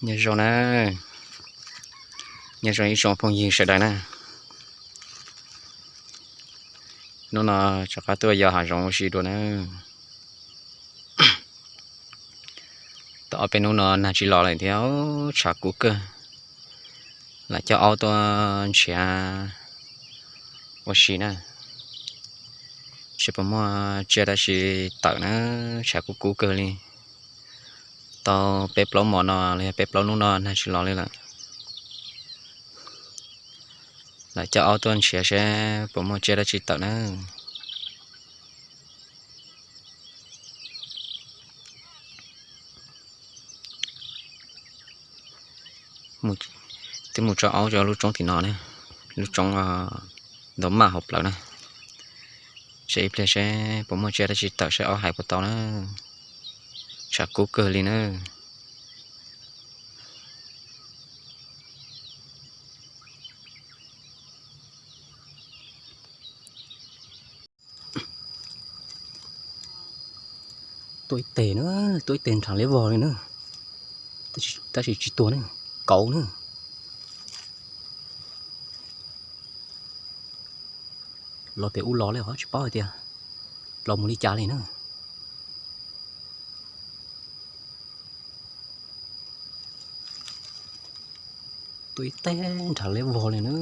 Nyob zoo na, nyob zoo ib tsoom phooj ywg sawv daws na. Hnub no rov qab tuaj yos hav zoov ua si dua na. Tau ob peb hnub no nag tsis los lawm thiab, tshav kub kawg. Lam coj aub tuaj nrhiav ua si na, seb puas muaj tsiaj dab tsi tawm na, tshav kub kub kawg li. Tau peb plaub hmos no los yog peb plaub hnub no nag tsis los li lawm. Lam coj aub tuaj nrhiav seb puas muaj tsiaj dab tsi tawm na. Twb mus tso aub rau lub roob tim no na, lub roob ntau maj hauv plawv na. Seb ib pliag seb puas muaj tsiaj dab tsi tawm seb aub hais puas tau na. Tshav kub kawg li na. Tuaj ib teg na, tuaj ib teg nrhav liab vog li na, tab sis tsis tuag na, kauv na. Los pem ub los li os, tsis paub hais tias los mus li cas li na. Tuaj ib teg nrhav liab vog li na,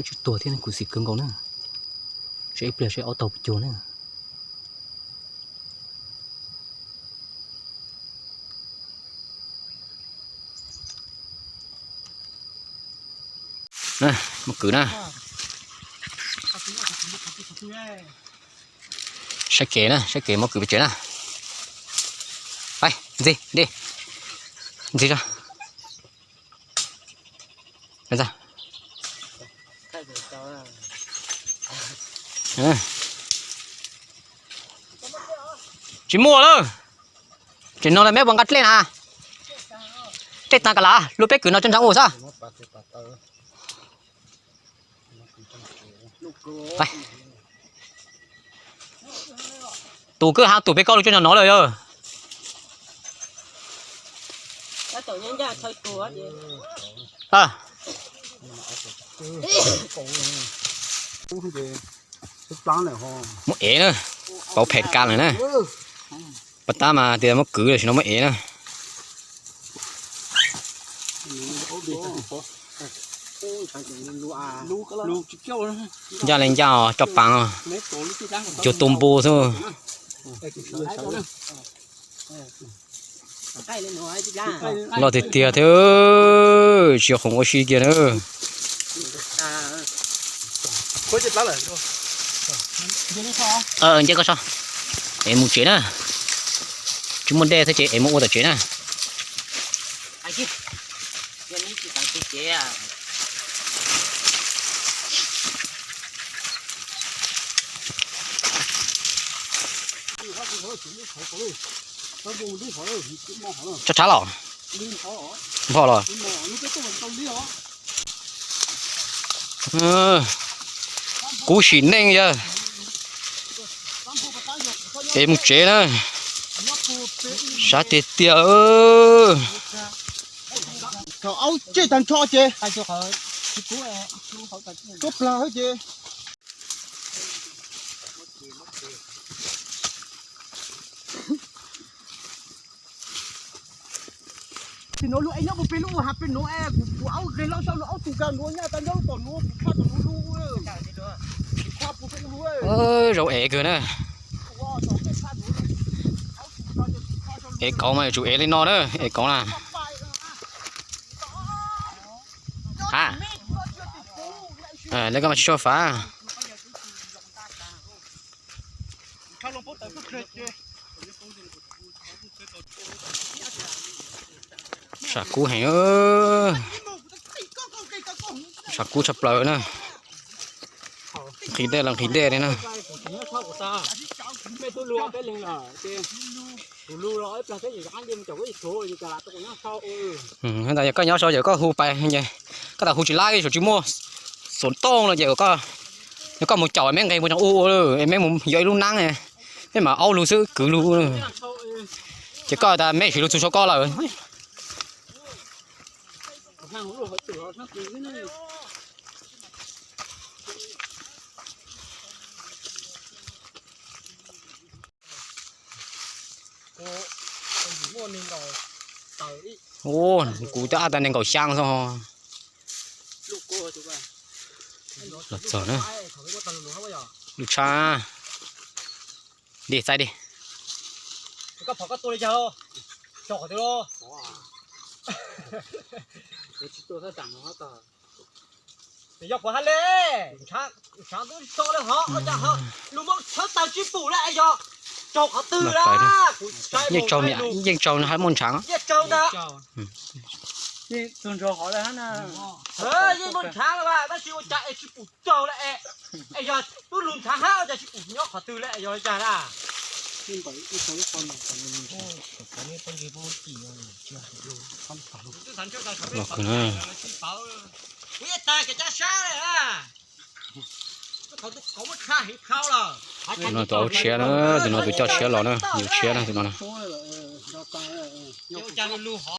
tsis tuag thiab, kuv xim kawg nkaus na. Seb ib pliag seb aub taug puas cuag na. Muab kwv na. Saib kev na, saib kev muab kwv pes tsev na. Ntxig, ntxig tso. Tsis muaj lawm. Tseem no lawm, meb puas nqa dlej na? Dlej tag kas las, lub peb kwv no tso nrad ua xwb. Tus kwj ha tus peb koj lub tso nrad no lawm yog. Muab ev na, pauv phem kas lawm na. Pas tab mas tias muab kwv lawm, sim no muab ev na. Ncaj li ncaj os, roj pav os, cuag tu npu xwb. Loj tiag tiag thiab, tsis yog khoom ua si kiag na. Nce koj so, es mus tsev na. Tsis muaj dej thiab ces es mus ua tom tsev na. Tso tshab los? Npho los? Kub sim neej yawg. Es mus tsev na. Sab tiag tiag. Thaum aub tsej tag nrho ces tuaj plag ces. Zaum ev kawg na. Ev kauv mas yuav tsum ev li no na, ev kauv na. Ha, lawv koj mas tsis tshua fav. Sam kub heev, sam kub tshaj plaws na. Nqhis dej los nqhis dej li na. Yog koj nyob sau ces koj hu pais, koj tas hu tsis laib, tsis muaj xov tooj no ces koj, yog koj mus caum meb nqes mus tsoom ub, meb mus yog ib lub nab, meb mam aub lug xwb kwv lug. Ces koj tas meb siv lug txug sau koj lawm. Ua, kuv twb ab tau nees nkaum xyaa xwb. Los txog na. Lub tshab. Di txaij di. Yog kuv hab le, ntshav tub so le hov, cas lug moog tshawb tawg tsis pum le es yog raug qhov twg la? Yeej raug, yeej raug hab muaj ntshaav. Yeej raug ntag. Yeej muaj ntshaav la, tab sis ua cas es tsis pum raug le es, es yog tub lug ntshav hab ua cas tsis pum nyob qhov twg le es yog li cas la? Los kwv na. Tus no tus aub tshiab na, tus no tus coj tshiab los na, yug tshiab na, tus no na.